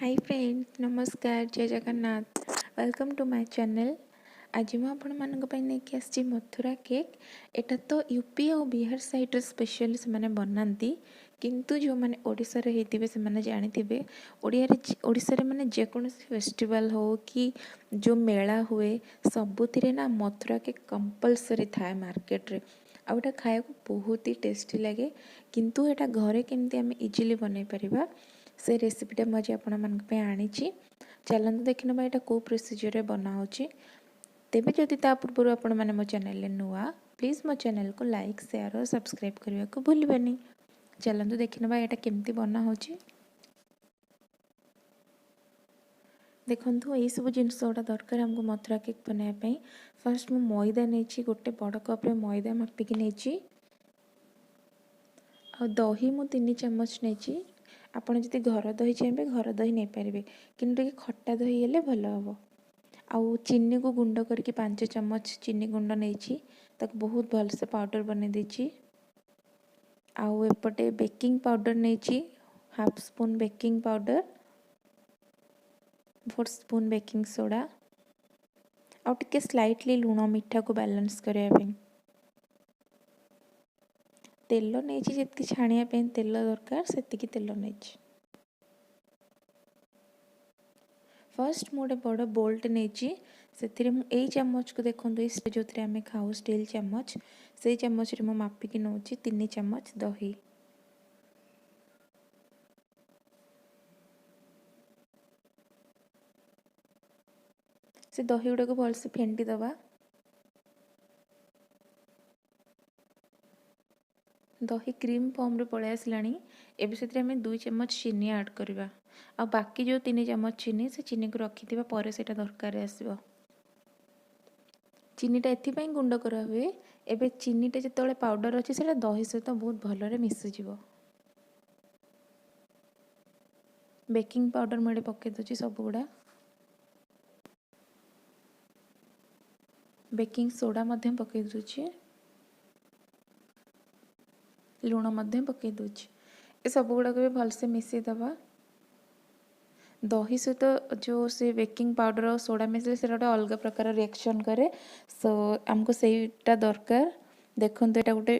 High friend, ନମସ୍କାର, ଜୟ Jagannath. Welcome to my channel. ଆଜି ମୁଁ ଆପଣମାନଙ୍କ ପାଇଁ ନେଇକି ଆସିଛି ମଥୁରା କେକ୍। ଏଇଟା ତ ୟୁପି ଆଉ ବିହାର ସାଇଡ଼୍ର ସ୍ପେଶିଆଲି ସେମାନେ ବନାନ୍ତି, କିନ୍ତୁ ଯେଉଁମାନେ ଓଡ଼ିଶାରେ ହେଇଥିବେ ସେମାନେ ଜାଣିଥିବେ, ଓଡ଼ିଆରେ ଓଡ଼ିଶାରେ ମାନେ ଯେକୌଣସି ଫେଷ୍ଟିଭାଲ୍ ହେଉ କି ଯେଉଁ ମେଳା ହୁଏ, ସବୁଥିରେ ନା ମଥୁରା କେକ୍ କମ୍ପଲସରି ଥାଏ ମାର୍କେଟରେ। ଆଉ ଏଇଟା ଖାଇବାକୁ ବହୁତ ହି ଟେଷ୍ଟି ଲାଗେ। କିନ୍ତୁ ଏଇଟା ଘରେ କେମିତି ଆମେ ଇଜିଲି ବନେଇ ପାରିବା, ସେ ରେସିପିଟା ମୁଁ ଆଜି ଆପଣମାନଙ୍କ ପାଇଁ ଆଣିଛି। ଚାଲନ୍ତୁ ଦେଖିନେବା ଏଇଟା କେଉଁ ପ୍ରୋସିଜିଅରରେ ବନା ହେଉଛି। ତେବେ ଯଦି ତା ପୂର୍ବରୁ ଆପଣମାନେ ମୋ ଚ୍ୟାନେଲରେ ନୂଆ, ପ୍ଲିଜ୍ ମୋ ଚ୍ୟାନେଲକୁ ଲାଇକ୍, ସେୟାର ଓ ସବସ୍କ୍ରାଇବ୍ କରିବାକୁ ଭୁଲିବେନି। ଚାଲନ୍ତୁ ଦେଖିନେବା ଏଇଟା କେମିତି ବନା ହେଉଛି। ଦେଖନ୍ତୁ, ଏଇସବୁ ଜିନିଷ ଗୁଡ଼ା ଦରକାର ଆମକୁ ମଥୁରା କେକ୍ ବନାଇବା ପାଇଁ। ଫାର୍ଷ୍ଟ ମୁଁ ମଇଦା ନେଇଛି, ଗୋଟେ ବଡ଼ କପ୍ରେ ମଇଦା ମାପିକି ନେଇଛି। ଆଉ ଦହି ମୁଁ 3 ଚାମଚ ନେଇଛି। ଆପଣ ଯଦି ଘର ଦହି ଚାହିଁବେ ଘର ଦହି ନେଇପାରିବେ, କିନ୍ତୁ ଟିକେ ଖଟା ଦହି ହେଲେ ଭଲ ହେବ। ଆଉ ଚିନିକୁ ଗୁଣ୍ଡ କରିକି 5 ଚାମଚ ଚିନି ଗୁଣ୍ଡ ନେଇଛି, ତାକୁ ବହୁତ ଭଲସେ ପାଉଡ଼ର ବନେଇ ଦେଇଛି। ଆଉ ଏପଟେ ବେକିଂ ପାଉଡ଼ର ନେଇଛି, half spoon baking powder, 4 spoon baking soda, ଆଉ ଟିକେ ସ୍ଲାଇଟଲି ଲୁଣ ମିଠାକୁ ବାଲାନ୍ସ କରିବା ପାଇଁ। ତେଲ ନେଇଛି, ଯେତିକି ଛାଣିବା ପାଇଁ ତେଲ ଦରକାର ସେତିକି ତେଲ ନେଇଛି। ଫାର୍ଷ୍ଟ ମୁଁ ଗୋଟେ ବଡ଼ ବୋଲ୍ଟେ ନେଇଛି, ସେଥିରେ ମୁଁ ଏଇ ଚାମଚକୁ ଦେଖନ୍ତୁ, ଏଇ ଯେଉଁଥିରେ ଆମେ ଖାଉ ଷ୍ଟିଲ୍ ଚାମଚ, ସେଇ ଚାମଚରେ ମୁଁ ମାପିକି ନେଉଛି 3 ଚାମଚ ଦହି। ସେ ଦହି ଗୁଡ଼ାକୁ ଭଲସେ ଫେଣ୍ଟି ଦେବା। ଦହି କ୍ରିମ୍ ଫର୍ମରେ ପଳେଇ ଆସିଲାଣି। ଏବେ ସେଥିରେ ଆମେ 2 ଚାମଚ ଚିନି ଆଡ଼୍ କରିବା। ଆଉ ବାକି ଯେଉଁ 3 ଚାମଚ ଚିନି, ସେ ଚିନିକୁ ରଖିଥିବା, ପରେ ସେଇଟା ଦରକାରରେ ଆସିବ। ଚିନିଟା ଏଥିପାଇଁ ଗୁଣ୍ଡ କରାହୁଏ, ଏବେ ଚିନିଟା ଯେତେବେଳେ ପାଉଡ଼ର ଅଛି ସେଇଟା ଦହି ସହିତ ବହୁତ ଭଲରେ ମିଶିଯିବ। ବେକିଂ ପାଉଡ଼ର ମୁଁ ଏଠି ପକାଇ ଦେଉଛି ସବୁଗୁଡ଼ା। ବେକିଂ ସୋଡ଼ା ମଧ୍ୟ ପକାଇ ଦେଉଛି, ଲୁଣ ମଧ୍ୟ ପକାଇ ଦେଉଛି। ଏସବୁ ଗୁଡ଼ାକ ବି ଭଲସେ ମିଶାଇଦେବା। ଦହି ସହିତ ଯେଉଁ ସେ ବେକିଂ ପାଉଡ଼ର ଆଉ ସୋଡ଼ା ମିଶିଲେ ସେଇଟା ଗୋଟେ ଅଲଗା ପ୍ରକାର ରିଆକ୍ସନ୍ କରେ, ସୋ ଆମକୁ ସେଇଟା ଦରକାର। ଦେଖନ୍ତୁ, ଏଇଟା ଗୋଟେ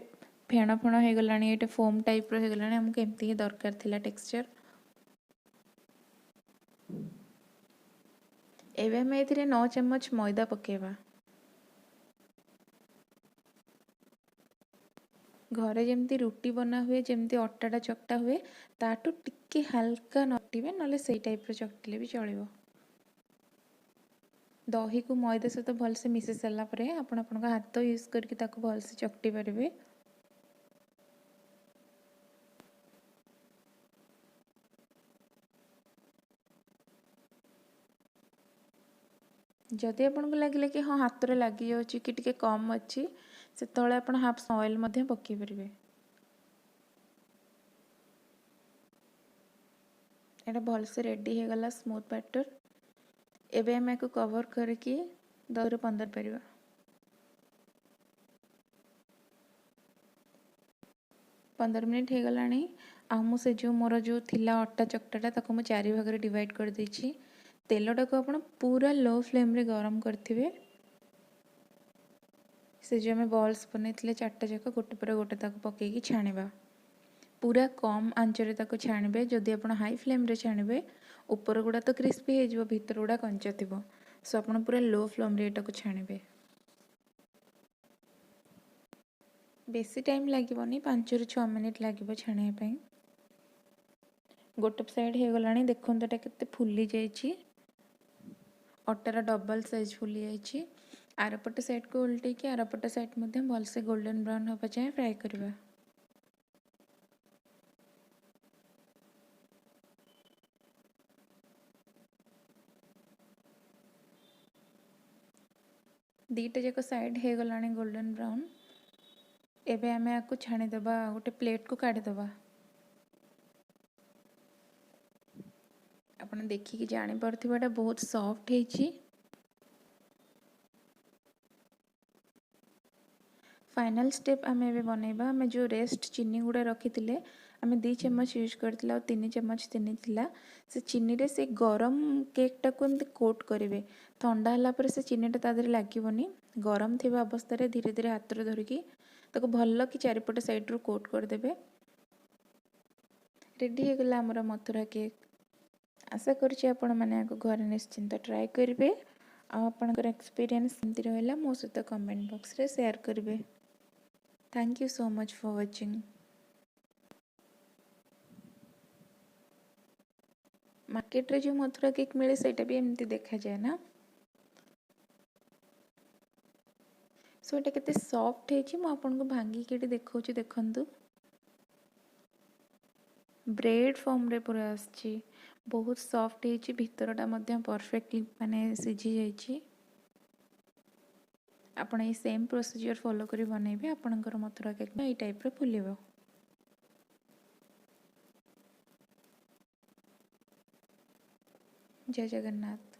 ଫେଣ ଫେଣ ହେଇଗଲାଣି, ଏଇଟା ଫୋମ୍ ଟାଇପ୍ର ହେଇଗଲାଣି, ଆମକୁ ଏମିତି ହିଁ ଦରକାର ଥିଲା ଟେକ୍ସଚର୍। ଏବେ ଆମେ ଏଥିରେ 9 ଚାମଚ ମଇଦା ପକାଇବା। ଘରେ ଯେମିତି ରୁଟି ବନା ହୁଏ, ଯେମିତି ଅଟାଟା ଚକଟା ହୁଏ, ତାଠୁ ଟିକେ ହାଲକା ନଟିବେ, ନହେଲେ ସେଇ ଟାଇପ୍ର ଚକଟିଲେ ବି ଚଳିବ। ଦହିକୁ ମଇଦା ସହିତ ଭଲସେ ମିଶାଇ ସାରିଲା ପରେ ଆପଣ ଆପଣଙ୍କ ହାତ ୟୁଜ୍ କରିକି ତାକୁ ଭଲସେ ଚକଟି ପାରିବେ। ଯଦି ଆପଣଙ୍କୁ ଲାଗିଲା କି ହଁ ହାତରେ ଲାଗିଯାଉଛି କି ଟିକେ କମ୍ ଅଛି, ସେତେବେଳେ ଆପଣ ହାଫ୍ ଅଏଲ୍ ମଧ୍ୟ ପକାଇ ପାରିବେ। ଏଇଟା ଭଲସେ ରେଡ଼ି ହେଇଗଲା ସ୍ମୁଥ୍ ବ୍ୟାଟର୍। ଏବେ ଆମେ ୟାକୁ କଭର୍ କରିକି 10ରୁ 15 ପାରିବା। 15 ମିନିଟ୍ ହେଇଗଲାଣି। ଆଉ ମୁଁ ସେ ଯେଉଁ ମୋର ଯେଉଁ ଥିଲା ଅଟା ଚକଟାଟା, ତାକୁ ମୁଁ 4 ଭାଗରେ ଡିଭାଇଡ଼ କରିଦେଇଛି। ତେଲଟାକୁ ଆପଣ ପୁରା ଲୋ ଫ୍ଲେମ୍ରେ ଗରମ କରିଥିବେ। ସେ ଯେଉଁ ଆମେ ବଲ୍ସ ବନେଇଥିଲେ 4ଟା ଯାକ ଗୋଟେ ପରେ ଗୋଟେ ତାକୁ ପକେଇକି ଛାଣିବା। ପୁରା କମ୍ ଆଞ୍ଚରେ ତାକୁ ଛାଣିବେ। ଯଦି ଆପଣ ହାଇ ଫ୍ଲେମ୍ରେ ଛାଣିବେ, ଉପର ଗୁଡ଼ା ତ କ୍ରିସ୍ପି ହେଇଯିବ, ଭିତର ଗୁଡ଼ା କଞ୍ଚା ଥିବ। ସୋ ଆପଣ ପୁରା ଲୋ ଫ୍ଲେମ୍ରେ ଏଇଟାକୁ ଛାଣିବେ। ବେଶୀ ଟାଇମ୍ ଲାଗିବନି, 5ରୁ 6 ମିନିଟ୍ ଲାଗିବ ଛାଣିବା ପାଇଁ। ଗୋଟେ ସାଇଡ଼୍ ହେଇଗଲାଣି, ଦେଖନ୍ତୁ ଏଇଟା କେତେ ଫୁଲି ଯାଇଛି, ଅଟାର ଡବଲ୍ ସାଇଜ୍ ଫୁଲି ଯାଇଛି। ଆରପଟ ସାଇଡ଼୍କୁ ଓଲଟେଇକି ଆରପଟ ସାଇଡ଼୍ ମଧ୍ୟ ଭଲସେ ଗୋଲ୍ଡେନ୍ ବ୍ରାଉନ୍ ହେବା ଯାଏଁ ଫ୍ରାଏ କରିବା। ଦୁଇଟା ଯାକ ସାଇଡ଼୍ ହେଇଗଲାଣି ଗୋଲ୍ଡେନ୍ ବ୍ରାଉନ୍। ଏବେ ଆମେ ୟାକୁ ଛାଣିଦେବା, ଗୋଟେ ପ୍ଲେଟ୍କୁ କାଢ଼ିଦେବା। ଆପଣ ଦେଖିକି ଜାଣିପାରୁଥିବେ ଏଇଟା ବହୁତ ସଫ୍ଟ ହେଇଛି। ଫାଇନାଲ୍ ଷ୍ଟେପ୍ ଆମେ ଏବେ ବନେଇବା। ଆମେ ଯେଉଁ ରେଷ୍ଟ ଚିନି ଗୁଡ଼ା ରଖିଥିଲେ, ଆମେ 2 ଚାମଚ ୟୁଜ୍ କରିଥିଲେ ଆଉ 3 ଚାମଚ ଚିନି ଥିଲା। ସେ ଚିନିରେ ସେ ଗରମ କେକ୍ଟାକୁ ଏମିତି କୋଟ୍ କରିବେ। ଥଣ୍ଡା ହେଲା ପରେ ସେ ଚିନିଟା ତା ଦେହରେ ଲାଗିବନି। ଗରମ ଥିବା ଅବସ୍ଥାରେ ଧୀରେ ଧୀରେ ହାତରେ ଧରିକି ତାକୁ ଭଲ କି ଚାରିପଟ ସାଇଡ଼ରୁ କୋଟ୍ କରିଦେବେ। ରେଡ଼ି ହେଇଗଲା ଆମର ମଥୁରା କେକ୍। ଆଶା କରୁଛି ଆପଣମାନେ ଏହାକୁ ଘରେ ନିଶ୍ଚିନ୍ତ ଟ୍ରାଏ କରିବେ ଆଉ ଆପଣଙ୍କର ଏକ୍ସପିରିଏନ୍ସ କେମିତି ରହିଲା ମୋ ସହିତ କମେଣ୍ଟ ବକ୍ସରେ ସେୟାର କରିବେ। Thank you so much for watching. ମାର୍କେଟରେ ଯେଉଁ ମଥୁରା କେକ୍ ମିଳେ, ସେଇଟା ବି ଏମିତି ଦେଖାଯାଏ ନା? ସୋ ଏଇଟା କେତେ ସଫ୍ଟ ହେଇଛି, ମୁଁ ଆପଣଙ୍କୁ ଭାଙ୍ଗିକି ଏଠି ଦେଖାଉଛି, ଦେଖନ୍ତୁ। ବ୍ରେଡ଼୍ ଫର୍ମରେ ପୁରା ଆସିଛି। ବହୁତ ସଫ୍ଟ ହେଇଛି, ଭିତରଟା ମଧ୍ୟ ପରଫେକ୍ଟଲି ମାନେ ସିଝି ଯାଇଛି। ଆପଣ ଏଇ ସେମ୍ ପ୍ରୋସିଜିଅର୍ ଫଲୋ କରି ବନେଇବେ, ଆପଣଙ୍କର ମଥୁରା କେକ୍ ଏଇ ଟାଇପ୍ର ଫୁଲିବ। ଜୟ ଜଗନ୍ନାଥ।